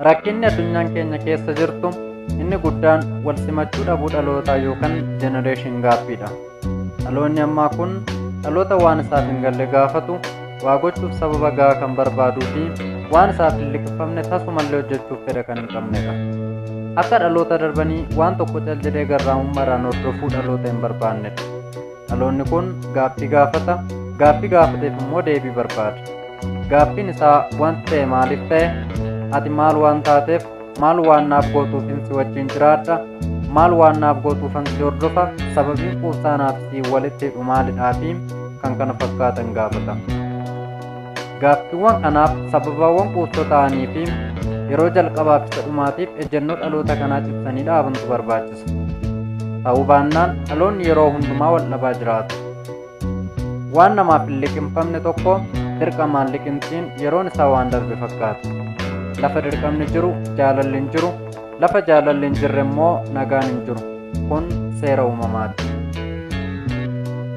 Rakkinni addunyaan keenya keessa jirtu inni guddaan wal simachuu dhabuu dhalootaa yookaan generation gaappiidha. Dhaloonni ammaa kun dhaloota waan isaaf hin galle gaafatu, waa gochuuf sababa gahaa kan barbaaduu fi waan isaaf hin liqimfamne tasumallee hojjechuuf fedha kan hin qabnedha. Akka dhaloota darbanii waan tokko cal jedhee garraamummaadhaan hordofuu dhaloota hin barbaannedha. Dhaloonni kun gaaffii gaafata, gaaffii gaafateef immoo deebii barbaada. Gaaffiin isaa wanti ta'e maaliif ta'e, ati maal waan taateef, maal waan naaf gootuufin si wajjin jiraadha, maal waan naaf gootuufan si hordofa, sababiin quubsaa naaf si walitti hidhu maalidhaa fi kan kana fakkaatan gaafata. Gaaffiiwwan kanaaf sababaawwan quubsoo ta'anii fi yeroo jalqabaaf isa dhumaatiif ejjennoo dhaloota kanaa cimsanii dhaabantu barbaachisa. Ta'uu baannaan dhaloonni yeroo hundumaa wal dhabaa jiraatu. Waan namaaf hin liqimfamne tokko dirqamaan liqimsiin yeroon isaa waan darbe fakkaata. Lafa dirqamni jiru jaalalli hin jiru, lafa jaalalli hin jirre immoo nagaan hin jiru. Kun seera uumamaati.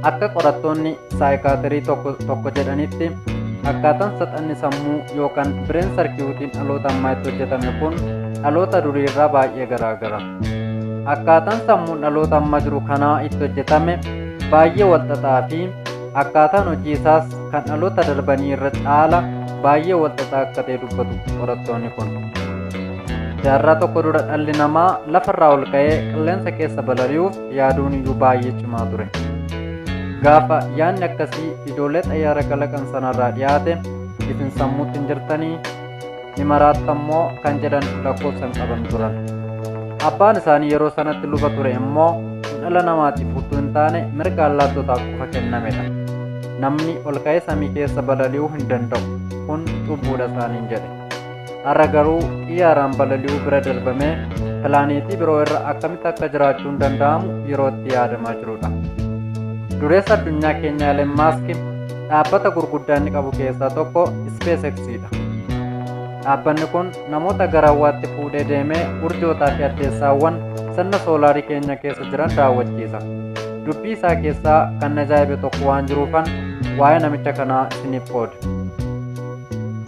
Akka qorattoonni saayikaatirii tokko tokko jedhanitti akkaataan saxanni sammuu yookaan bireen sarkiyuutiin dhaloota ammaa itti hojjetame kun dhaloota durii irraa baay'ee garaagara. Akkaataan sammuun dhaloota amma jiru kanaa itti hojjetame baay'ee walxaxaa fi akkaataan hojii isaas kan dhaloota darbanii irra caala baay'ee walxaxaa akka ta'e dubbatu qorattoonni kun. Jaarraa tokko dura dhalli namaa lafarraa ol ka'ee qilleensa keessa balali'uuf yaaduun iyyuu baay'ee cimaa ture. Gaafa yaadni akkasii ijoollee xayyaara kalaqan sanarraa dhiyaate isin sammuutti hin jirtanii ni maraattammoo kan jedhan lakkoofsa hin qaban turan. Abbaan isaanii yeroo sanatti luba ture immoo kun dhala namaatiif utuu hin taane mirga allaattotaaf qofa kennamedha. Namni ol ka'ee samii keessa balali'uu hin danda'u. Kun cubbuudha isaaniin jedhe. Har'a garuu xiyyaaraan balali'uu bira darbamee pilaaneetii biroo irra akkamitti akka jiraachuun danda'amu yeroo itti yaadamaa jirudha. Dureessa addunyaa keenyaa Elon Musk dhaabbata gurguddaa inni qabu keessaa tokko SpaceXdha. Dhaabbanni kun namoota gara hawwaatti fuudhee deemee urjootaa fi addeessaawwan sirna soolaarii keenya keessa jiran daawwachiisa. Dubbii isaa keessaa kan ajaa'ibe tokko waan jiruufan waa'ee namicha kanaa isiniif qoode.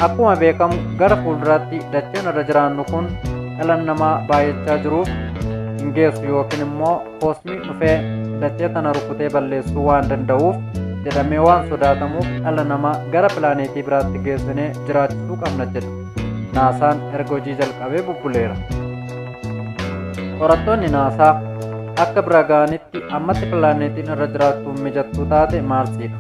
Akkuma beekamu gara fuulduraatti dacheen irra jiraannu kun dhala namaa baay'achaa jiruuf hin geessu yookiin immoo koosmiin dhufee dachee tana rukutee balleessuu waan danda'uuf jedhamee waan sodaatamuuf dhala namaa gara pilaaneetii biraatti geessinee jiraachisuu qabna jedha. Naasaan erga hojii jalqabee bubbuleera. Qorattoonni Naasaa akka bira ga'anitti ammatti pilaaneetiin irra jiraattuun mijattuu taate Maarsiidha.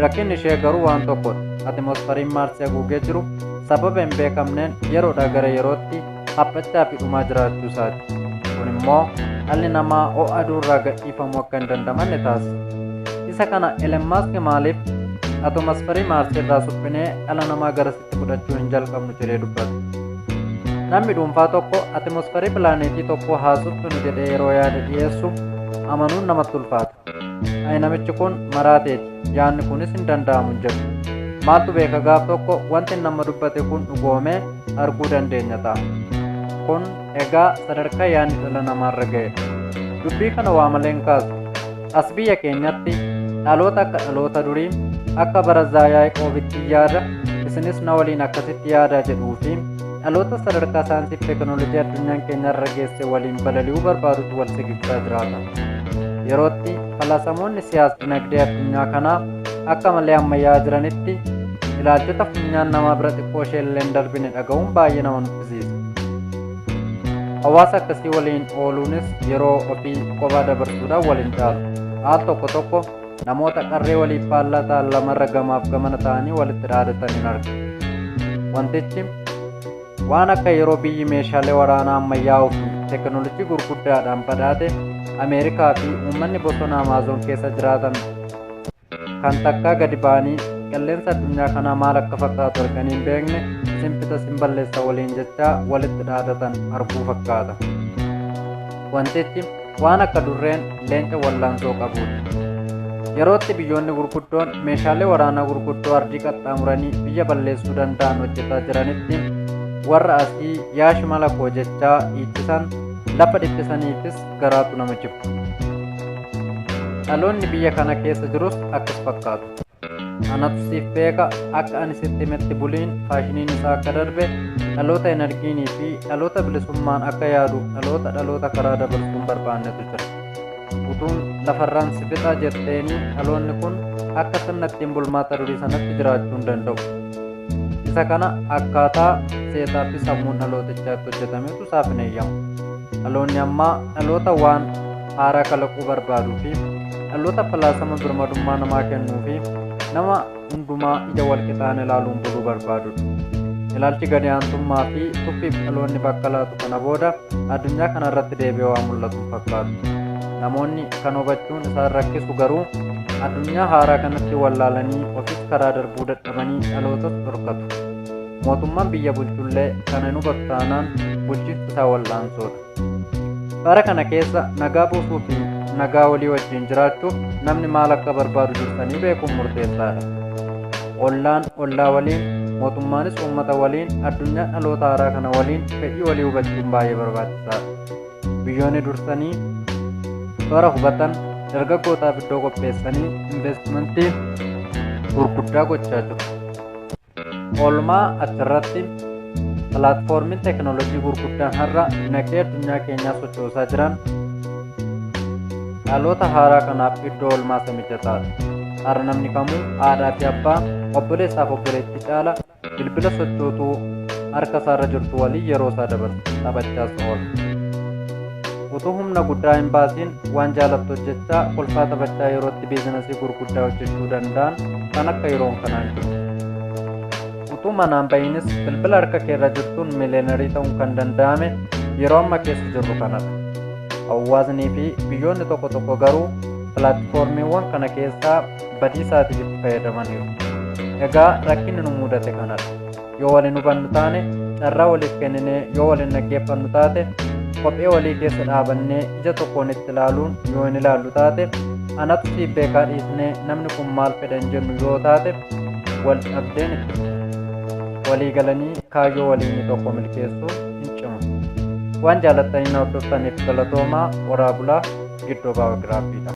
Rakkinni ishee garuu waan tokkodha. Atmosferiin Maarsii haguugee jiru sababa hin beekamneen yeroodhaa gara yerootti haphachaa fi dhumaa jiraachuu isaati. Kun immoo dhalli namaa ho'a aduurraa gadhiifamuu akka hin dandamanne taasisa. Isa kana Elon Musk maaliif atmosferii Maarsii irraa suphinee dhala namaa garasitti fudhachuu hin jalqabnu jedhee dubbata. Namni dhuunfaa tokko atmosferii pilaaneetii tokkoo haa suphinu jedhee yeroo yaada dhiyeessu amanuun namatti ulfaata. Ayi namichi kun maraateeti yaadni kunis hin danda'amu hin jedhu. Maaltu beeka gaaf tokko wanti nama dubbate kun dhugoomee arguu dandeenya ta'a. Kun egaa sadarkaa yaadni dhala namaarra ga'edha. Dubbii kana waa malee hin kaasu. As biyya keenyatti dhaloota akka dhaloota durii akka bara Zaayaaqoobitti yaada isinis na waliin akkasitti yaadaa jedhuu fi dhaloota sadarkaa saayinsii fi teekinooloojii addunyaan keenya irra geesse waliin balali'uu barbaadutu wal sigigsaa jiraata. Yerootti falaasamoonni siyaas dinagdee addunyaa kanaa akka malee ammayyaa jiranitti ilaalchota funyaan namaa bira xiqqoo ishee illee hin darbine dhaga'uun baay'ee nama nuffisiisa. Hawaasa akkasii waliin ooluunis yeroo ofii kophaa dabarsuudhaan wal hin caalu. Al tokko tokko namoota qarree waliif faallaa ta'an lamarra gamaaf gamana ta'anii walitti dhaadatan hin arga. Wantichi waan akka yeroo biyyi meeshaalee waraanaa ammayyaa'uu fi teekinooloojii gurguddaadhaan badhaate Ameerikaa fi uummanni bosona Amaazoon keessa jiraatan kan takkaa gadi ba'anii qilleensa addunyaa kanaa maal akka fakkaatu arganii hin beekne sin fixa sin balleessa waliin jechaa walitti dhaadatan arguu fakkaata. Wantichi waan akka durreen leenca wallaansoo qabuudha. Yerootti biyyoonni gurguddoon meeshaalee waraanaa gurguddoo ardii qaxxaamuranii biyya balleessuu danda'an hojjetaa jiranitti warra asii yaa shimala koo jechaa dhiichisan lafa dhiphisaniifis garaatu nama jibba. Dhaloonni biyya kana keessa jirus akkas fakkaatu. Anatu siif beeka akka ani sitti himetti buliin faashiniin isaa akka darbe Dhaloota hin arginii fi dhaloota bilisummaan akka yaadu dhaloota dhaloota karaa dabarsuun barbaannetu jira. Utuun lafarraan si fixaa jetteenii dhaloonni kun akka sirna ittiin bulmaata durii sanatti jiraachuu hin danda'u. Isa kana akkaataa seetaa fi sammuun dhalootichaatti hojjetametu isaaf hin eeyyamu. Dhaloonni ammaa dhaloota waan haaraa kalaquu barbaaduu fi dhaloota falaasama birmadummaa namaa kennuu fi nama hundumaa ija walqixaan ilaaluun buluu barbaadudha. Ilaalchi gadi aantummaa fi tuffiif dhaloonni bakka laatu kana booda addunyaa kanarratti deebi'ee waan mul'atu hin fakkaatu. Namoonni kan hubachuun isaan rakkisu garuu addunyaa haaraa kanatti wallaalanii ofis karaa darbuu dadhabanii dhalootas dhorkatu. Mootummaan biyya bulchullee kana hin hubatu taanaan bulchiinsi isaa wal'aansoodha. Bara kana keessa nagaa buusuu fi nagaa walii wajjin jiraachuuf namni maal akka barbaadu dursanii beekuun murteessaadha. Ollaan ollaa waliin, mootummaanis uummata waliin, addunyaa dhaloota haaraa kana waliin fedhii walii hubachuun baay'ee barbaachisaadha. Biyyoonni dursanii bara hubatan dargaggootaaf iddoo qopheessanii investimentii gurguddaa gochaa jiru. Oolmaa achirratti pilaatfoormiin teekinooloojii gurguddaan har'a dinagdee addunyaa keenyaa sochoosaa jiran dhaloota haaraa kanaaf iddoo oolmaa isa mijataadha. Har'a namni kamuu haadhaa fi abbaa, obboleessaaf obboleettii caala bilbila sochootuu harka isaarra jirtu waliin yeroo isaa dabarsa taphachaas oola. Utuu humna guddaa hin baasiin waan jaalattu hojjechaa kolfaa taphachaa yerootti biizinasii gurguddaa hojjechuu danda'an kan akka yeroon kanaan jiru. Utuu manaan bahinis bilbila harka keerra jirtuun miiliyoonarii ta'uun kan danda'ame yeroo amma keessa jirru kanadha. Hawaasnii fi biyyoonni tokko tokko garuu pilaatfoormiiwwan kana keessaa badiisaatiif itti fayyadamaniiru. Egaa rakkinni nu mudate kanadha. Yoo waliin hubannu taane, carraa waliif kenninee yoo waliin dhaggeeffannu taate, kophee walii keessa dhaabannee ija tokkoon itti ilaaluun yoo hin ilaallu taate, anatu siif beekaa dhiisnee namni kun maal fedha hin jennu yoo taate, wal dhabdeen itti fufa. Walii galanii kaayyoo waliinii tokko milkeessuun hin cimu. Waan jaalattanii na hordoftaniif galatoomaa. Horaa bulaa. Giddoo baayogiraafiidha.